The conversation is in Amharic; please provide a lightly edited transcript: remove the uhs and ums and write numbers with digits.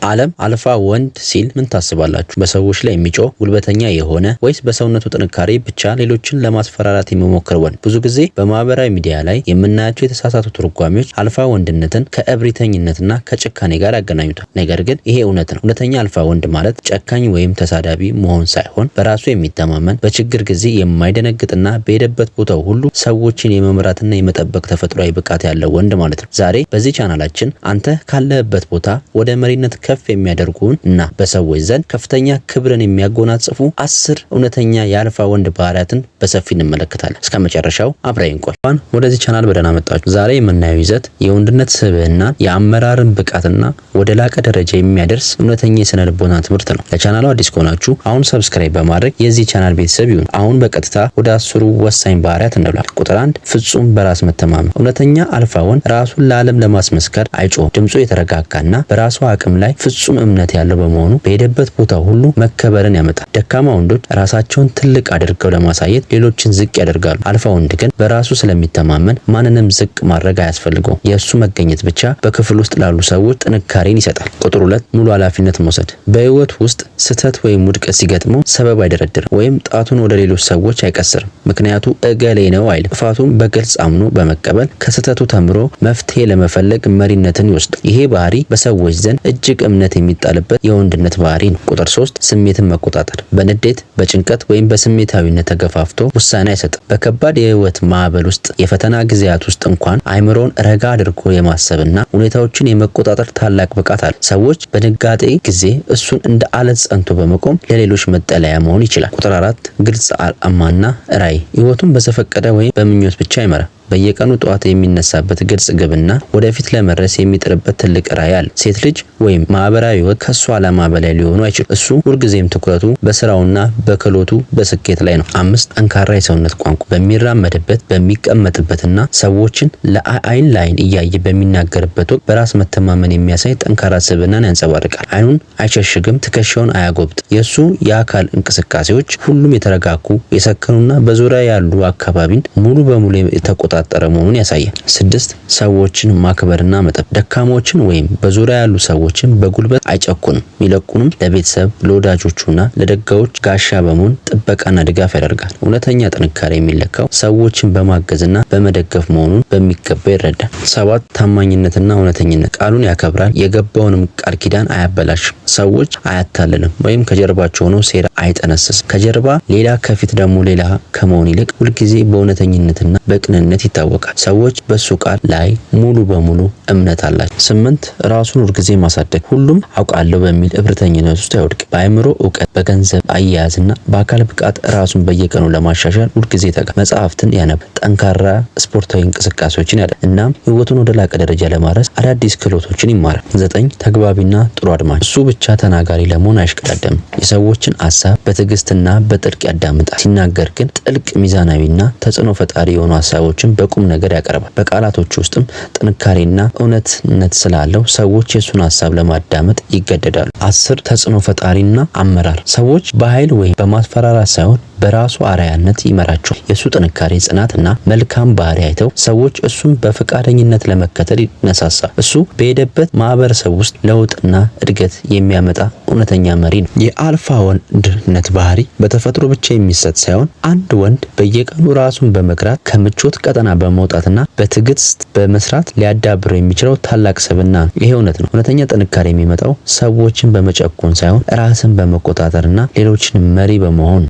ዓለም አልፋ ወንድ ሲል ምን ታስባላችሁ? በሰዎች ላይ የሚጮህ ጉልበተኛ የሆነ ወይስ በሰውነቱ ጥንካሬ ብቻ ሌሎችን ለማስፈራራት የሚሞክር ወንድ? ብዙ ጊዜ በማህበራዊ ሚዲያ ላይ የምናያቸው የተሳሳቱ ትርጓሜዎች አልፋ ወንድነትን ከእብሪተኝነትና ከጭካኔ ጋር ያገናኙታል። ነገር ግን ይሄ እውነት ነው። እውነተኛ አልፋ ወንድ ማለት ጨካኝ ወይም ተሳዳቢ መሆን ሳይሆን በራሱ የሚተማመን፣ በችግር ጊዜ የማይደነግጥና በሄደበት ቦታው ሁሉ ሰዎችን የመምራትና የመጠበቅ ተፈጥሯዊ ብቃት ያለው ወንድ ማለት ነው። ዛሬ በዚህ ቻናላችን አንተ ካለህበት ቦታ ወደ መሪነት ከፍ የሚያደርጉን እና በሰዎች ዘንድ ከፍተኛ ክብርን የሚያጎናጽፉ 10 እውነተኛ የአልፋ ወንድ ባህሪያትን በሰፊ እንመለከታለን። እስከ መጨረሻው አብረን ቆይ። እንኳን ወደዚህ ቻናል በደህና መጣችሁ። ዛሬ የምናየው ይዘት የወንድነት ስብዕና፣ የአመራርን ብቃትና ወደ ላቀ ደረጃ የሚያደርስ እውነተኛ የስነ ልቦና ትምህርት ነው። ለቻናሉ አዲስ ከሆናችሁ አሁን subscribe በማድረግ የዚህ ቻናል ቤተሰብ ይሁኑ። አሁን በቀጥታ ወደ 10ሩ ወሳኝ ባህሪያት እንብላል። ቁጥር 1፣ ፍጹም በራስ መተማመን። እውነተኛ አልፋ ወንድ ራሱን ለዓለም ለማስመስከር አይጮህም። ድምፁ የተረጋጋና በራሱ አቅም ላይ ፍጹም እምነት ያለው በመሆኑ በሄደበት ቦታ ሁሉ መከበርን ያመጣል። ደካማ ወንዶች ራሳቸውን ትልቅ አድርገው ለማሳየት ሌሎችን ዝቅ ያደርጋሉ። አልፋ ወንድ ግን በራሱ ስለሚተማመን ማንንም ዝቅ ማድረግ አያስፈልገውም። የእሱ መገኘት ብቻ በክፍል ውስጥ ላሉ ሰዎች ጥንካሬን ይሰጣል። ቁጥር 2፣ ሙሉ ኃላፊነት መውሰድ። በህይወት ውስጥ ስህተት ወይም ውድቀት ሲገጥመው ሰበብ አይደረድርም ወይም ጣቱን ወደ ሌሎች ሰዎች አይቀስርም። ምክንያቱ እገሌ ነው አይልም። ጥፋቱን በግልጽ አምኖ በመቀበል ከስህተቱ ተምሮ መፍትሄ ለመፈለግ መሪነትን ይወስዳል። ይሄ ባህሪ በሰዎች ዘንድ እጅግ እምነት የሚጣልበት የወንድነት ባህሪ ነው። ቁጥር 3፣ ስሜትን መቆጣጠር። በንዴት፣ በጭንቀት ወይም በስሜታዊነት ተገፋፍቶ ውሳኔ አይሰጥም። በከባድ የህይወት ማዕበል ውስጥ፣ የፈተና ጊዜያት ውስጥ እንኳን አይምሮን ረጋ አድርጎ የማሰብና ሁኔታዎችን የመቆጣጠር ታላቅ ብቃት አለ። ሰዎች በድንጋጤ ጊዜ እሱን እንደ አለት ጸንቶ በመቆም ለሌሎች መጠለያ መሆን ይችላል። ቁጥር 4፣ ግልጽ ዓላማና ራዕይ። ህይወቱን በዘፈቀደ ወይም በምኞት ብቻ አይመራም። በየቀኑ ጠዋት የሚነሳበት ግልጽ ግብና ወደፊት ለመድረስ የሚጥርበት ትልቅ ራዕይ አለ። ሴት ልጅ ወይም ማህበራዊ ህይወት ከሱ ዓላማ በላይ ሊሆኑ አይችሉም። እሱ ሁልጊዜም ትኩረቱ በስራውና በክህሎቱ በስኬት ላይ ነው። 5፣ ጠንካራ የሰውነት ቋንቋ። በሚራመድበት፣ በሚቀመጥበትና ሰዎችን ለአይን ለአይን እያየ በሚናገርበት ወቅት በራስ መተማመን የሚያሳይ ጠንካራ ስብዕናን ያንጸባርቃል። አይኑን አይሸሽግም፣ ትከሻውን አያጎብጥም። የእሱ የአካል እንቅስቃሴዎች ሁሉም የተረጋጉ፣ የሰከኑና በዙሪያ ያሉ አካባቢን ሙሉ በሙሉ የተቆጣጠረ መሆኑን ያሳያል። 6፣ ሰዎችን ማክበርና መጠበቅ። ደካሞችን ወይም በዙሪያ ያሉ ሰዎችን በጉልበት አይጨቁንም። ይልቁንም ለቤተሰብ፣ ለወዳጆቹና ለደጋዎች ጋሻ በመሆን ጥበቃና ድጋፍ ያደርጋል። እውነተኛ ጥንካሬ የሚለካው ሰዎችን በማገዝና በመደገፍ መሆኑን በሚገባ ይረዳል። 7፣ ታማኝነትና እውነተኝነት። ቃሉን ያከብራል፣ የገባውንም ቃል ኪዳን አያበላሽም። ሰዎች አያታልልም ወይም ከጀርባቸው ሆኖ ሴራ አይጠነስስም። ከጀርባ ሌላ ከፊት ደግሞ ሌላ ከመሆን ይልቅ ሁልጊዜ በእውነተኝነትና በቅንነት ይታወቃል። ሰዎች በሱ ቃል ላይ ሙሉ በሙሉ እምነት አላቸው። 8፣ ራሱን ሁልጊዜ ማሳደግ። ሁሉም አውቃለሁ በሚል እብሪተኝነት ውስጥ አይወድቅም። በአእምሮ እውቀት፣ በገንዘብ አያያዝና በአካል ብቃት ራሱን በየቀኑ ለማሻሻል ሁልጊዜ ይተጋል። መጽሐፍትን ያነባል፣ ጠንካራ ስፖርታዊ እንቅስቃሴዎችን ያደርጋል። እናም ህይወቱን ወደ ላቀ ደረጃ ለማድረስ አዳዲስ ክህሎቶችን ይማራል። 9፣ ተግባቢና ጥሩ አድማጭ። እሱ ብቻ ተናጋሪ ለመሆን አይሽቀዳደምም። የሰዎችን ሀሳብ በትዕግስትና በጥልቅ ያዳምጣል። ሲናገር ግን ጥልቅ፣ ሚዛናዊና ተጽዕኖ ፈጣሪ የሆኑ ሀሳቦችን በቁም ነገር ያቀርባል። በቃላቶች ውስጥም ጥንካሬና እውነትነት ስላለው ሰዎች የእሱን ሀሳብ ለማዳመጥ ይገደዳሉ። 10፣ ተጽዕኖ ፈጣሪና አመራር። ሰዎች በኃይል ወይም በማስፈራራት ሳይሆን በራሱ አርአያነት ይመራቸዋል። የእሱ ጥንካሬ፣ ጽናትና መልካም ባህሪ አይተው ሰዎች እሱን በፈቃደኝነት ለመከተል ይነሳሳል። እሱ በሄደበት ማህበረሰብ ውስጥ ለውጥና እድገት የሚያመጣ እውነተኛ መሪ ነው። የአልፋ ወንድነት ባህሪ በተፈጥሮ ብቻ የሚሰጥ ሳይሆን አንድ ወንድ በየቀኑ ራሱን በመግራት፣ ከምቾት ቀጠና በመውጣትና በትዕግስት በመስራት ሊያዳብረው የሚችለው ታላቅ ስብዕና ነው። ይሄ እውነት ነው። እውነተኛ ጥንካሬ የሚመጣው ሰዎችን በመጨቆን ሳይሆን ራስን በመቆጣጠርና ሌሎችን መሪ በመሆን።